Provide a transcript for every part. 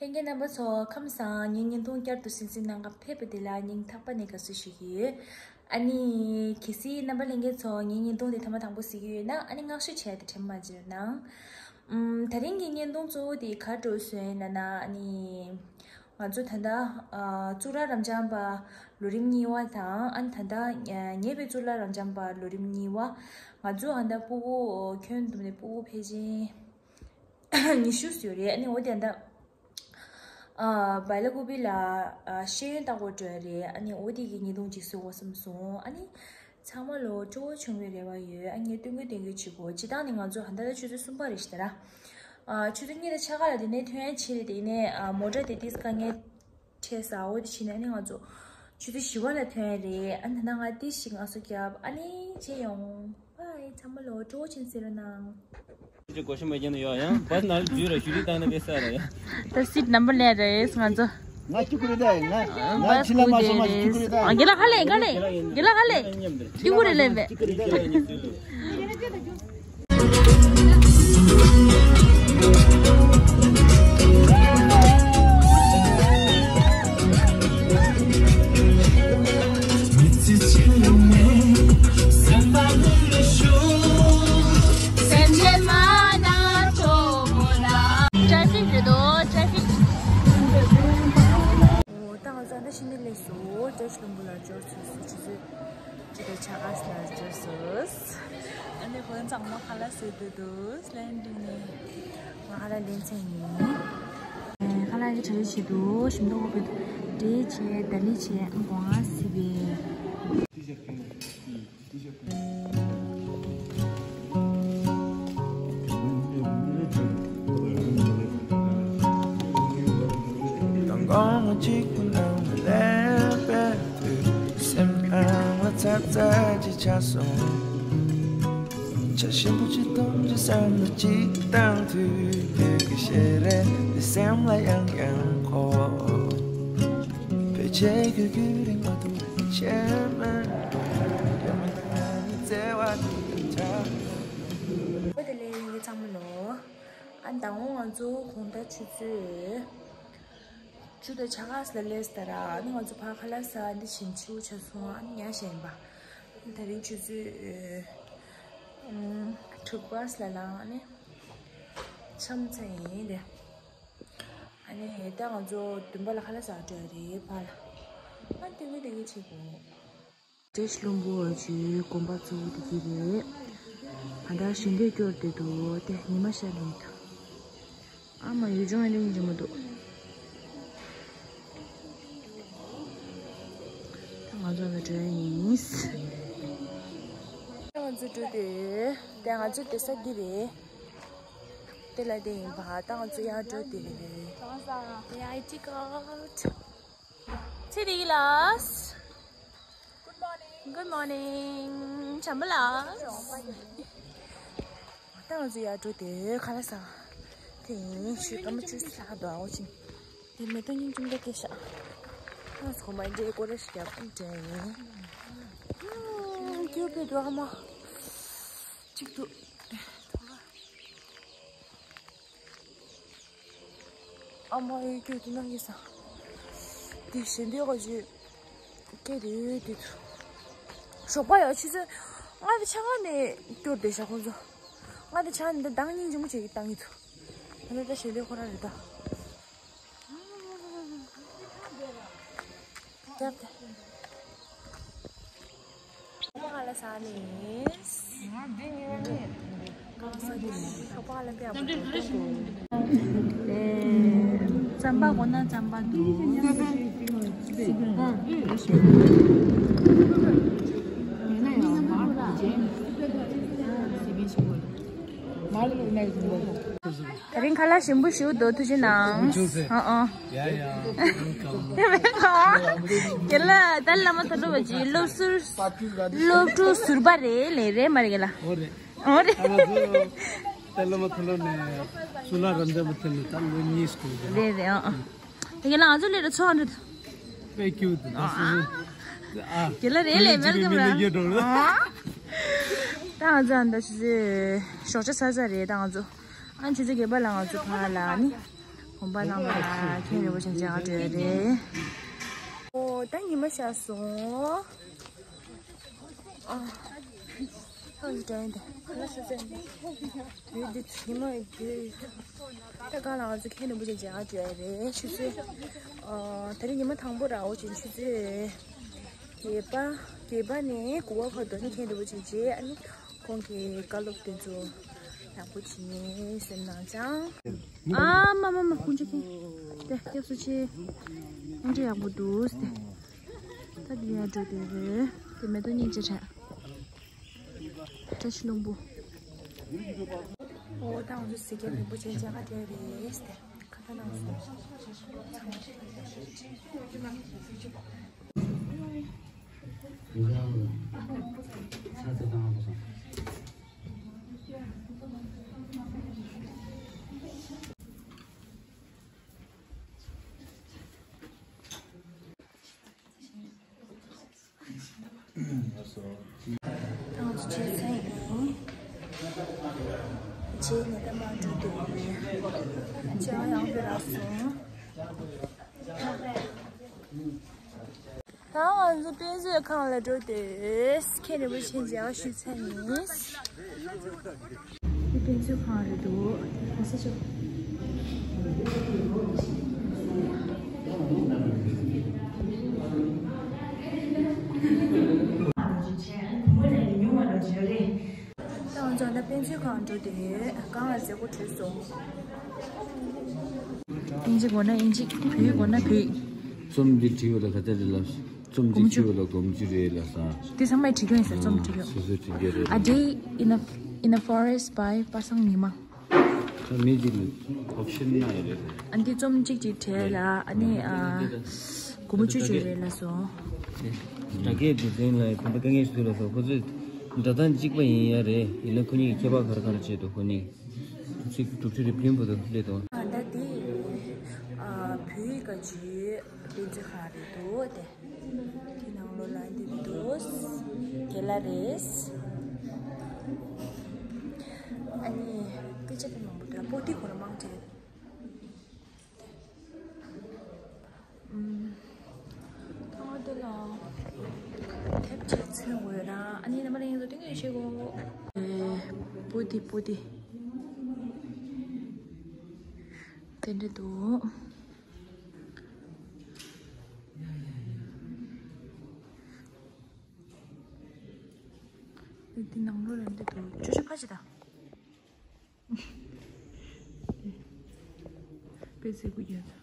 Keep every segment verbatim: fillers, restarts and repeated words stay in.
ལྷན་རྒྱས་རྣམ་པ་ཚོ་ཁམས་བཟང་། ངའི་བརྙན་ཐུང་བསྐྱར་དུ་གསན་གཟིགས་གནང་ག་ཕེབས་པ་དེ་ལ་སྙིང་ཐག་པ་ནས་དགའ་བསུ་ཞུ་གི་ཡོད། ཨ་ནི་གལ་སྲིད་རྣམ་པ་ལྷན་རྒྱས་ཚོ་ངའི་བརྙན་ཐུང་དེ་ཐེངས་མ་དང་པོ་གཟིགས་ཀྱི་ཡོད་ན་ཨ་ནི་བསྔགས་བརྗོད་བྱས་ཏེ་དྲན་མ་བརྗེད་གནང་། ཨམ། ད་རིང་གི་བརྙན་ཐུང་གཙོ་བོ་དེ་ག་འདྲ་བཟོས་ཡིན་ན་ཨ་ནི། ང་ཚོ་ད་ལྟ་ཨ། གཙུག་ལག་རབ་འབྱམས་པ་ལོ་རིམ་གཉིས་པ་དང་ཨ་ནི་ད་ལྟ་ཨ། ཉེ་བའི་གཙུག་ལག་རབ་འབྱམས་པ་ལོ་རིམ་གཉིས་པ། ང་ཚོ་ཨ་ད་ཕྲུ་གུ་ཁྱོན་བསྡོམས་ནས་ཕྲུ་གུ་ཕལ་ཆེར་ཉི་ཤུ་ཙམ་ཡོད་རེད། ཨ་ནི་འོ་དེ་ད་ལྟ་ཨ། བལ་ཀུ་པི་ལ་ཨ། ཤེས་ཡོན་ལྟ་སྐོར་སྤྲོད་རེད། ཨ་ནི་འོ་དེ་གི་བརྙན་ཐུང་ཅིག་བཟོ་དགོས་བསམ་སོང་། ཨ་ནི་ཚང་མ་ལོ་སྤྲོ་བོ་བྱུང་བའི་རེ་བ་ཡོད། ཨ་ནི་སྟོན་གི་སྟོན་གི་བྱེད་དགོས། སྤྱིར་བཏང་ནི་ང་ཚོ་ད་ལྟ་ཆུ་ཚོད་གསུམ་པ་རེད་ཤག་ད་ར། ཨ། ཆུ་ཚོད་གཉིས་དང་ཕྱེད་ཀ་ལ་དེ་ནས་ཐོན་ཡ་བྱས་རེད། དེ་ནས་ཨ། མོ་ཊ་དེ་ཏིས་དཀའ་ངལ་འཕྲད་ས། འོ་དེ་བྱས་ནས་ཨ་ནི་ང་ཚོ་ཆུ་ཚོད་བཞི་པ་ལ་ཐོན་ཡ་རེད། ཨ་ནི་ད་ང་ཏིས་ཞིག་ངལ་གསོ་བརྒྱབ། ཨ་ནི་བྱས་ཡོང་། བའི། ཚང་མ་ལོ་སྤྲོ་བོ་བྱུང་ཟེར་རོགས་གནང་། ཅི་གོ་ཤི་མ་རྒྱན་ཡོད་ཡང་བ་ན་ཇུ་ར་ཞུ་རི་ཏང་ན་བེ་ས་ར་ཡ། ད་སིཊ་ནམ་བར་ལེན་རེད་ང་ཚོ། ང་ཅི་ཀུ་རེ་ད་ང་ང་ཅི་ལ་མ་སོ་མ་ཅི་ཀུ་རེ་ད། ཨ། གི་ལ་ཧ་ལེ་ག་ལེ་གི་ལ་ཧ་ལེ། ཅི་ཀུ་རེ་ལེན་བེ། ཊེ་ཕིག་རེད་དོ། ཊེ་ཕིག་འོ། ད་ང་ཚོ་ཨ་ད་ཕྱི་ནས་སླེབས་སོང་། ཊེ་ཤི་ལུང་པ་ལ་འབྱོར་སོང་། ཆུ་ཚོད་བཅུ་དང་ཕྱེད་ཀ་ལ་འབྱོར་སོང་། ཨ་ནི་ཁོ་ཚང་མ་ཁ་ལག་ཟ་འདོད་འདུག་ལན་ཀྲིག་ནས། ང་ཁ་ལག་ལེན་ཚར་ཡིན། ཁ་ལག་གི་གྲ་སྒྲིག་བྱེད་འདུག་ཞིམ་མདོག་ཁ་པོ་འདྲ་བྱས། ད་ལི་བྱས། སྒོ་ང་སི་བེ། མདང་དགོང་གཅིག་པུ་ནང་ལ་སླེབས་པའི་དུས། སེམས་ནང་ལ་ཚ་ཚ་ཅིག་ཆགས་སོང་། བྱ་ཞིམ་པོ་ཅིག་འཐུང་ཅིག་བསམ་བློ་ཅིག་བཏང་དུས། ལུས་ཀྱི་ཞལ་རས་འདི་སེམས་ལ་ཡང་ཡང་འཁོར། ཕལ་ཆེར་རྒྱུན་རིང་མ་གཏོགས་ཕལ་ཆེར་མེད། ཡོད་མེད་ང་ནི་བརྩེ་བ་འདི་ཆགས། བོད་དེ་ལས་ཡིན་གྱི་ཚང་མ་ལོ། ཨ་མདང་དགོང་ང་ཚོ་དགོང་དག་ཆུ་ཚོད་བཅུ་དང་ཕྱེད་ཀ་ལ་སླེབས་ད་ར། ཨ་ནི་ང་ཚོ་ཕར་ཁ་ལག་ཟ། འདི་ཞིམ་ཆུ་ཆ་སོང་། ཨ་ནི་ཉལ་བཞག་ཡིན་པ། ཨ་ནི་ད་རིང་ཆུ་ཚོད་ཨ་དྲུག་པ་ལ་ལངས། ཨ་ནི་འཆམ་ཚར་ཡིན་དེ། ཨ་ནི་ད་ང་ཚོ་བདུན་པ་ལ་ཁ་ལག་ཟ་འགྲོ་ཡ་རེད་ཕར་ལ། ཨ་ནི་ཏིང་ངེ་ཏིང་ངེ་བྱེད་དགོས། ཊེ་ཤི་ལུང་པ་བ་ཆུའི་དགོན་པ་གཙོ་བོ་དེ་གྱད་རེད། ད་ལྟ་ཞལ་འདོན་སྐྱོར་བསྡད་འདུག་དེ་ཉི་མ་ཤར་ནས་འདུག་ཨ་མ་ཡུལ་ལྗོངས་གླིང་ཆེན་མོ་འདུག་ད་ང་ཚོ་ལ་འགྲོ་ཡ་ཡིན། ད་ང་ཚོ་འགྲོ་དེ། དེ་ང་ཚོ་དེ་ས་འདི་རེད། དེ་ལ་དེ་ཡིན་པ། ད་ང་ཚོ་ཡར་འགྲོ་དེ་རེད། དེ་ཡ་ཨི་ཅི་ཀོ། ཚེ་རིང་ལགས། Good morning. བྱམས་པ་ལགས། ད་ང་ཚོ་ཡར་འགྲོ་དེ་ཁ་ལག་ཟ། དེ་ཡིན་ཞུ། སྐར་མ་བཅུ་ལྷག་འདུག་ཨ་འོ་ཅིང་། དེ་མེ་ཏོག་སྙིང་རྗེ་འདྲ་སྐྱེས་ཤག་ང་ཚོ་མ་འདྲེ་སྐོར་ར་ཞིག་རྒྱབ་འདྲ་ཡིན། ཁྱོད་པའི་འགྲོ་ཨ་མ། གཅིག་ཏུ། ཨ་མ་ཡོད་རྒྱུ་དེ་ན་ཡིན་ས། དེ་ཞལ་འདོན་ག་ཅིག་སྐད་དེ་ཡོད་དེ་དུ། ཞོགས་པ་ཡ་ཆུ་ཚོད་ལྔ་དང་ཕྱེད་ཀ་ནས་སྐྱོར་བསྡད་ཤག་ཁོང་ཚོ། ལྔ་དང་ཕྱེད་ཀ་ནས་ད་མདང་སྙིང་རྗེ་མོ་བྱེད་ཀྱི་བཏང་གི་འདུག་ད་ནི་ད་ཞལ་འདོན་ཁོ་རང་རེད་ད། རྒྱབ་དེ། ཁ་ལག་ཟ་ནས། རྩམ་པ་གོ་ན་རྩམ་པ་འདུག་ད་རིང་ཁ་ལག་ཞིམ་པོ་ཞིག་འདུག་ཐུགས་རྗེ་གནང་། ཨ་ཨ། ཡ་ཡ། རྒན་ལགས་ད་བླ་མ་ཐར་ལོ་བ་ཅི་སློབ་ཟུར། སློབ་ཕྲུག་ཟུར་པ་རེད་ལེ། རེད་མ་རེད་རྒན་ལགས། ཨོ་རེད། ཨོ་རེད། ད་ང་ཚོ་ད་བླ་མ་ཐར་ལོ་ནས་གཙུག་ལག་རབ་འབྱམས་པ་ཐོན་ནས་ད་ལོ་གཉིས་སུ་འགྲོ་གི་རེད། རེད་རེད། ཨ་ཨ། ད་རྒན་ལགས་ང་ཚོ་སླེབས་ར་ཚོགས་འདུ། དཔེ་སྐྱིད་པོ་འདུག་ད་སོ་སོ། ཨ། རྒན་ལགས་རེད་ལེ། ཝེལ་ཀམ་ར། ཨ། ད་ང་ཚོ་ཨ་ད་ཆུ་ཚོད་ཞོགས་ཇ་ཟ་ཚར་རེད་ད་ང་ཚོ། ཨ་ཆུ་ཚོད་བརྒྱད་པ་ལ་ང་ཚོ་ཕར་ལ་ནི། གོམ་པ་བླངས་པ་ལ་མཁན་རིན་པོ་ཆེ་མཇལ་ཁ་སྤྲོད་ཡ་རེད། ཨོ་ད་ཉི་མ་ཤར་སོང་། ཨ། ཧང་ཞིག་དྲན་ཡིན་ཏེ། ཁ་ལག་ཤ་ཚ་ཡིན་ཏེ། ཡོད་འདི་ཉི་མ་ཡོད། ད་ག་ལ་ང་ཚོ་མཁན་རིན་པོ་ཆེ་མཇལ་ཁ་སྤྲོད་ཡ་རེད། ཆུ་ཚོད། ཨ། ད་རིང་ཉི་མ་དང་པོ་ར། འོ་ཅིག་ཆུ་ཚོད་བརྒྱད་པ། བརྒྱད་པ་ནས་དགུ་པ་བར་དུ་ནི་མཁན་རིན་པོ་ཆེ་མཇལ། ཨ་ནི་ཁོང་གི་བཀའ་སློབ་དེ་ཚོ་ཡག་པོ་བྱེད་ངེས་སེམས་ནང་བཅངས། ཨ་མ་མ་མ། ཀུན་སྤྱོད་མཁན་དེ་སྐྱབས་སུ་མཆི། དངོས་འབྲེལ་ཡག་པོ་འདུག་ཟེར་ཏེ། ད་དེ་ཡར་འགྲོ་དེ་རེད། དེ་མེ་ཏོག་སྙིང་རྗེ་དྲན། བཀྲ་ཤིས་ལྷུན་པོ། ཨོ་ད་ང་ཚོ་གཟིགས་རྒྱབ་རིན་པོ་ཆེ་མཇལ་ཁ་སྤྲད་རེད་ཟེར་ཏེ། ཁ་བརྡ་གནང་སོང་། ང་ཚོ་བྱས་ཚར་ཡིན། རྗེས་ནས་ད་མར་འགྲོ་འདོད་ཡོད། ཅང་ཡང་བོད་རག་སོང་། ད་ང་ཚོ་དཔེ་མཛོད་ཁང་ལ་འགྲོ་འདོད། མཁན་རིན་པོ་ཆེ་མཇལ་ཞུས་ཚར་ཡིན། འདི་དཔེ་མཛོད་ཁང་རེད་འདུག་ལགས་སོ། ད་ང་ཚོ་ད་དཔེ་མཛོད་ཁང་འགྲོ་དུས་གང་ལ་མཛད་སྒོ་གྲོལ་སོང་། ཨིན་ཇི་དགོས་ན་ཨིན་ཇི། བོད་ཡིག་དགོས་ན་བོད་ཡིག་རྩོམ་འདི་བྲིས་པ་ལ་ག་ཚད་རེད་ལབ། རྩོམ་འདི་བྲིས་པ་ལ་སྒོམ་རྒྱུ་རེད་ལབ་སོང་། འདི་ཚང་མས་བྲིས་ཀྱི་ཡིན་ཟེར། རྩོམ་བྲིས་ཀྱི་ཡོད། སོ་སོས་བྲིས་ཀྱི་རེད། A day in a in a forest by པ་སངས་ཉི་མ། ད་མི་གཅིག་ལ་ཨོབ་ཤན་གནང་ཡོད་རེད། ཨ་འདི་རྩོམ་གཅིག་གཅིག་བྲིས་ལ་ཨ་ནི་ཨ་སྒོར་མོ་བཅུ་བཅུ་རེད་ལབ་སོང་། སྒྲ་སྐད་སྡུད་ལེན་ལ་དེ་འདྲ་དཀའ་ངལ་ཞིག་འདུག་ལབ་སོང་། ཁོ་ཚོས་སྒྲ་གདངས་གཅིག་པ་ཡིན་ཡ་རེད། ཡིན་ན་ཁོ་གཉིས་ཀྱི་ཁྱད་པར་ག་རེ་ག་རེ་བྱེད་འདུག་ཁོ་གཉིས་གྲུབ་ཚིག་གྲུབ་ཚིག་རེ་བུན་པོ་དུ་སླེབས་འདུག་ཨ་ད་དེ་ཨ་བོད་ཡིག་ག་ཅིག་དཔེ་མཛོད་ཁང་རེད་འདུག་དེ། དེ་ནང་ལོགས་ལ་འདི་འདུག་དེ་ལ་རེད། ཨ་ནི་དཔེ་ཆ་དེ་མང་པོ་འདུག་པོ་ཏི་ཁོ་རང་མང་ཆེ་རེད། ཨམ། ཐང་བ་དེ་ལ་ཐེབས་ཆེ་ཚོན་དགོས་ར། ཨ་ནི་རྣམ་པ་ལ་ཡིན་ཟོ་ཏིང་ངེ་ཤེས་གོ། ཨེ། པོ་ཏི་པོ་ཏི། དེ་འདྲ་འདུག་འདི་ནང་ལོགས་ལ་འདི་འདུག་ཅོ་ཅོ་ཕ་ཅི་ད། དཔེ་མཛོད་ཀྱི་ཡོད།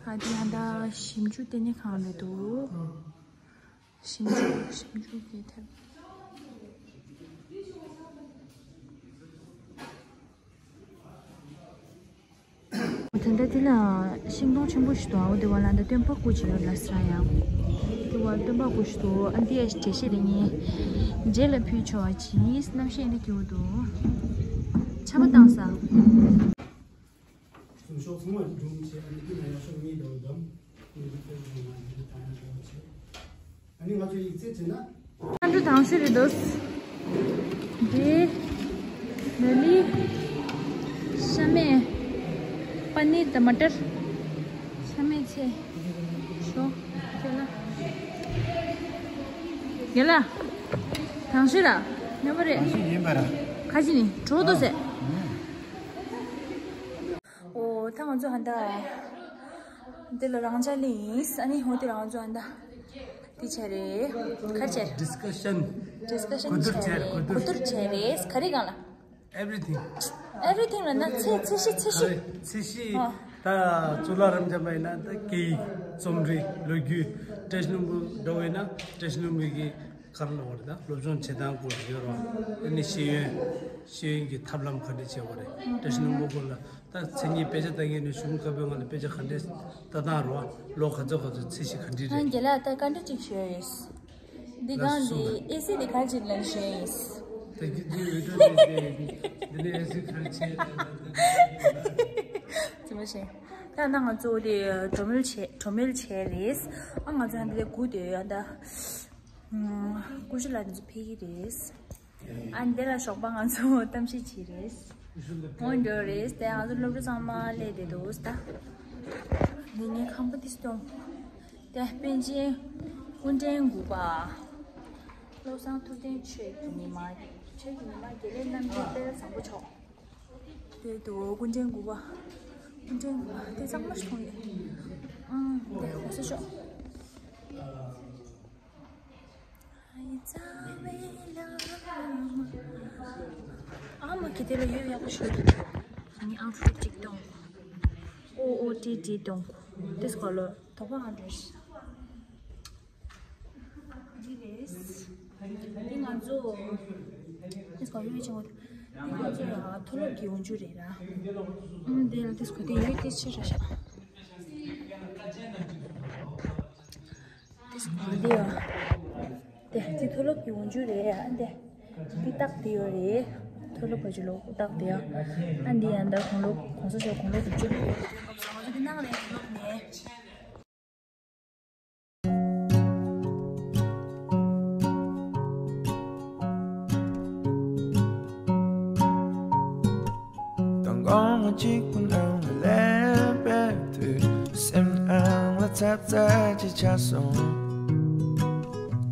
ཨ་དེ་ཡང་ད་ཞིབ་འཇུག་ལྟེ་གནས་ཁང་རེད་འདུག་ཞིབ་འཇུག་ཞིབ་འཇུག་གི་ཐད། ད་ལྟ་དེ་ལ་ཤིང་སྡོང་ཆེན་པོ་ཞིག་འདུག་འོ་དེ་བ་ལ་ད་སྟོན་པ་སྐུ་ཅིག་ཡོད་ལ་ས་ཡང་། དེ་བ་སྟོན་པ་སྐུ་ཞིག་འདུག་ཨ་འདི་ཡ་ཞིག་འགྲེལ་བཤད་རེ་ཉན། རྗེས་ལ་ཕུལ་ཆོག་ཅིག་རྣམ་ཤེས་འདི་སྐྱེ་བོ་འདུག་ཆར་པ་བཏང་ས། གསུང་ཤོག་ཚང་མ་སྒྲུང་བྱས། ཨ་ནི་ཀུན་ལ་ཡག་ཤོས་གཉིས་དང་འདམ། ཨ་ནི་ང་ཚོ་ཡིག་ཚད་བྱས་ན། ཨ་འདྲུ་དང་ཤུ་རེད་འདུག་འདི། ལ་ལི། ཤ་མེད། པ་ནིར་དང་མ་ཏར། ཤ་མེད་ཚེ། ཤོ། ཁྱོད་ལ། ཡ་ལ། དང་ཤུ་ར། ཉོ་བ་རེད། དང་ཤུ་ཡིན་པ་ར། ཁ་ཅི་ནི་གྲོགས་དོ་ཟེ། ཨོ། ད་ང་ཚོ་ཧན་ད། འདི་ལ་རང་ཅག་ལི་ཡིན། ཨ་ནི་ཧོ་དེ་རང་ཚོ་ཧན་ད། འདི་བྱས་རེད། ག་རེ་བྱས་རེད། ཌིས་ཀ་ཤན། ཌིས་ཀ་ཤན་གོ་བསྡུར་བྱས་རེད། གོ་བསྡུར་བྱས་རེད། ག་རེ་སྒང་ལ། Everything. Everything ལ་ན་ཚེ་ཚེ་ཤི་ཚེ་ཤི། ཨ་རེ་ཚེ་ཤི། ཨ། ད་གཙུག་ལག་རབ་འབྱམས་པ་ཡིན་ན་ད་སྐད་ཡིག་རྩོམ་རིག་ལོ་རྒྱུས། བཀྲ་ཤིས་ལྷུན་པོ་འདྲ་བོ་ཡིན་ན་བཀྲ་ཤིས་ལྷུན་པོ་གི་ག་རེ་ལབ་དགོས་རེད། ད་སློབ་སྦྱོང་བྱེད་སྟངས་སྐོར་ཡོད་རེད་བ། ཨ་ནི་ཤེས་ཡོན། ཤེས་ཡོན་གྱི་ཐབས་ལམ་ག་འདྲ་བྱེད་དགོས་རེད། བཀྲ་ཤིས་ལྷུན་པོ་སྐོར་ལ་ད་མཚན་ཉིད་དཔེ་ཆ་ལྟ་མཁན་ནས་གཞུང་བཀའ་པོད་ལྔ་ལ་དཔེ་ཆ་ག་འདྲས་ལྟ་སྟངས་རེད་བ། ལོ་ག་ཚོད་ག་ཚོད་ཚད་གཞི་ག་འདྲས་རེད། ཨ་རྒན་ལགས། ད་བཀའ་འདྲི་གཅིག་ཞུ་ཡ་ཡོད། འདི་སྒང་འདི་ཨེ་སི་འདི་ག་རེ་བྱས་ལབ་ཞུ་ཡ་ཡིན། ད་འདི་འདི་འོས་སྤྲོད་འདི་འདི་ནི་ཨེ་སི་ག་རེ་བྱས། ཙི་མ་ཤེས། ད་ནང་ང་ཚོ་འདི་གྲོ་མིལ་བྱས། གྲོ་མིལ་བྱས་རེད། ཨ་ང་ཚོ་འདི་ལས་སྒུག་བསྡད་ཡོད་ད། ཀུ་ཤུ་ལ་འདི་ཚོ་ཕེབས་ཀྱི་རེད། ཨ་འདི་ལ་ཞོགས་པ་ང་ཚོ་གཏམ་བཤད་བྱས་རེད། འོང་འགྲོ་རེད། དེ་ང་ཚོ་སློབ་ཕྲུག་ཚང་མ་སླེབས་བསྡད་འདུག་ད། འདི་ངའི་ཁང་པ་ཏིས་སྟོང་། དེ་པཎ་ཆེན་སྐུ་ཕྲེང་དགུ་པ། བློ་བཟང་ཐུབ་བསྟན་ཆོས་ཀྱི་ཉི་མ། ཆོས་ཀྱི་ཉི་མ་དགེ་ལེགས་རྣམ་རྒྱལ་དཔལ་བཟང་པོ་མཆོག་དེ་འདུག་སྐུ་ཕྲེང་དགུ་པ། སྐུ་ཕྲེང་དགུ་པ་དེ་གཙང་མ་ཞིག་མཐོང་ཡོད། ཨང་། དེ་གོང་ས་མཆོག་ཨ་མ་གི་དེ་ལ་ཡོད་ཡག་པོ་ཞིག་འདུག་ཨ་ནི་ཨའུ་ཊི་ཕིཊ་གཅིག་གཏོང་། ཨོ་ཨོ་ཏི་ཏི་གཏོང་། དེ་སྐོར་ལ་དོགས་པ་ཨང་འདྲ་ཞིག་འདི་རེད། འདི་ང་ཚོ། འདི་ག་ཡོད་ཆེ་བ། འདི་ང་ཚོ་ཡ་མཐོ་སློབ་ཀྱི་འོག་འཇུག་རེད་ར། ཨུམ། འདི་ལ་འདི་ག་དེ་ཡོད་དེ་ཕྱི་ར་ཤག་འདི་ག་འདི་ཡ། དེ་འདི་མཐོ་སློབ་ཀྱི་འོག་འཇུག་རེད་ཡ། འདི་འདི་རྟགས་འདི་ཡོད་རེད། མཐོ་སློབ་བར་གྱི་ལོ་རྟགས་འདི་ཡ། ཨ་འདི་ཡ་འདི་གོང་སློབ་གོང་ས་མཆོག་དགུང་ལོ་དགུ་བཅུ། ང་ཚོ་འདི་ནང་ལ་ཡིན་སློབ་ནས། དང་དགོང་མོ་གཅིག་པུ་ནང་ལ་སླེབས་པའི་དུས། སེམས་ནང་ལ་ཚབ་ཚབ་ཅིག་ཆགས་སོང་།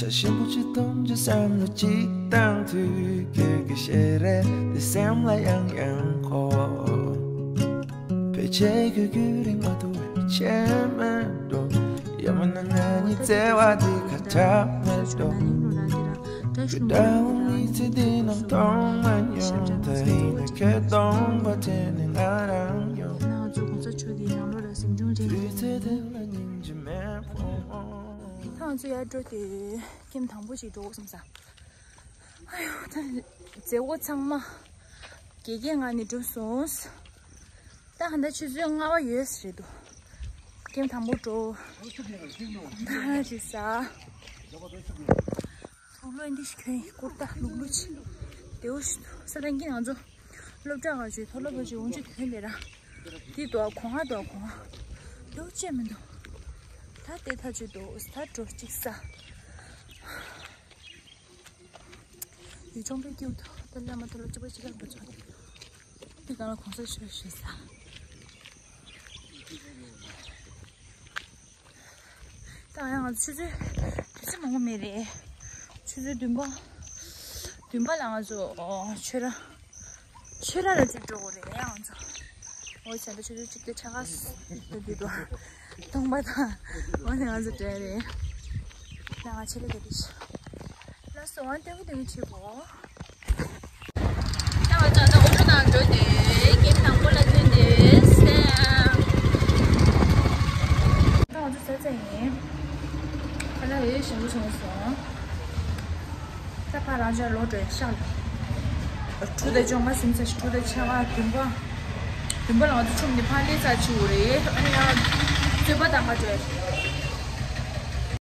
བྱ་ཞིམ་པོ་ཅིག་འཐུང་བྱས་བསམ་བློ་ཅིག་བཏང་དུས། ཁྱོད་ཀྱི་ཞལ་རས་འདི་སེམས་ལ་ཡང་ཡང་འཁོར། ཕལ་ཆེར་ཁྱོད་ཁྱོད་རིང་མ་ཐུང་བའི་ཆེ་མེད་འགྲོ། ཡང་མིན་ན་ང་གཉིས་བརྩེ་བ་འདི་ཁ་གྲག་མེད་འགྲོ། ཁྱོད་འདྲ་བོ་མི་ཚེ་འདི་ནང་མཐོང་མ་མྱོང་། ད་ཡིན་ན་ཁྱོད་སྟོང་པ་དྲན་ནས་ང་རང་ཡོང་། ང་ཚོ་གོང་ས་མཆོག་གི་ནང་ལོགས་ལ་གཟིམ་ཆུང་ཅིག་དུས་ཚོད་དེ་ལ་སྙིང་རྗེ་མེད་པོ། ང་ཚོ་ཡར་འགྲོ་དུས་ཁྱིམ་དང་པོ་ཞིག་འགྲོ་དགོས་བསམ་ས། ཨ་ཡོ། ད་མཛད་སྒོ་ཚང་མ་དགེ་རྒན་ང་ནས་གྲུབ་སོང་། ད་ཧ་ད་ཆུ་ཚོད་ལྔ་པ་ཡོལ་ས་རེད་འདུག་ཁྱིམ་དང་པོ་འགྲོ། ད་རེད་ས། དུག་ལོག་འདི་ཞིག་གྱོན་ཡིན། ཀུར་ཏ་ལུག་ལུག་ཅིག་དེ་འོ་ཞིག་འདུག་ས། ད་གིན་ང་ཚོ་སློབ་གྲྭ་ག་ཅིག་མཐོ་སློབ་ག་ཅིག་འོང་ཅིག་དོན་དེ་ར། འདི་འདུག་གོང་ང་འདུག་གོང་ང་དེ་འོ་ཅེས་མི་འདུག་ད་དེ་ཐག་ཆོད་འདུག་ད་འགྲོ་གཅིག་ས། ཡུལ་ལྗོངས་པའི་དཀྱིལ་དུ་ཏཱ་ལའི་བླ་མ་མཐོ་སློབ་གཅིག་པ་གཅིག་ལ་འགྲོ་ཚོད། འདི་ག་ལ་གོང་ས་མཆོག་ཞེས་ས། ད་ཡང་ང་ཚོ་ཆུ་ཚོད་དུས་ཚོད་མང་པོ་མེད་རེད། ཆུ་ཚོད་བདུན་པ། བདུན་པ་ལ་ང་ཚོ་ཨོ་ཆོས་ར། ཆོས་ར་ལ་ཅིག་འགྲོ་དགོས་རེད་ཡང་ང་ཚོ། ཨོ་བྱས་ན་ཆུ་ཚོད་གཅིག་དང་ཕྱེད་ཀ་ད་འདི་འདུག་སྟོང་པ་དང་། ཨོ་ནི་ང་ཚོ་འགྲོ་ཡ་རེད། ད་ང་ཆེད་ལས་ག་དུས་ཤི། ལགས་སོ། ཨ་ལྟ་བུ་ལྟ་བུ་བྱེད་དགོས། ད་ང་ཚོ་ཨ་ད་ཨོ་ཊོ་ནང་འགྲོ་དུས་ཀེམ་དང་པོ་ལ་ཐོན་དུས་སེམས། ད་ང་ཚོ་ས་ཚ་ཡིན། ཁ་ལག་ཡོད་ཞིམ་པོ་བྱུང་སོང་། ད་ཕར་རང་ཅག་ལོག་འགྲོ་ཡ་ཤག་ལ། ཕྲུ་གུ་དང་ཅོང་མ་ཟིན་ཚར་ཞིག་ཕྲུ་གུ་དང་ཆ་བ་བདུན་པ། བདུན་པ་ལ་ང་ཚོ་ཆུམ་ནས་ཕར་སླེབས་ཚར་ཆུ་བོ་རེད། ཨ་ནི་ཡང་རྩོད་པ་དང་ཁ་འགྲོ་ཡ་རེད།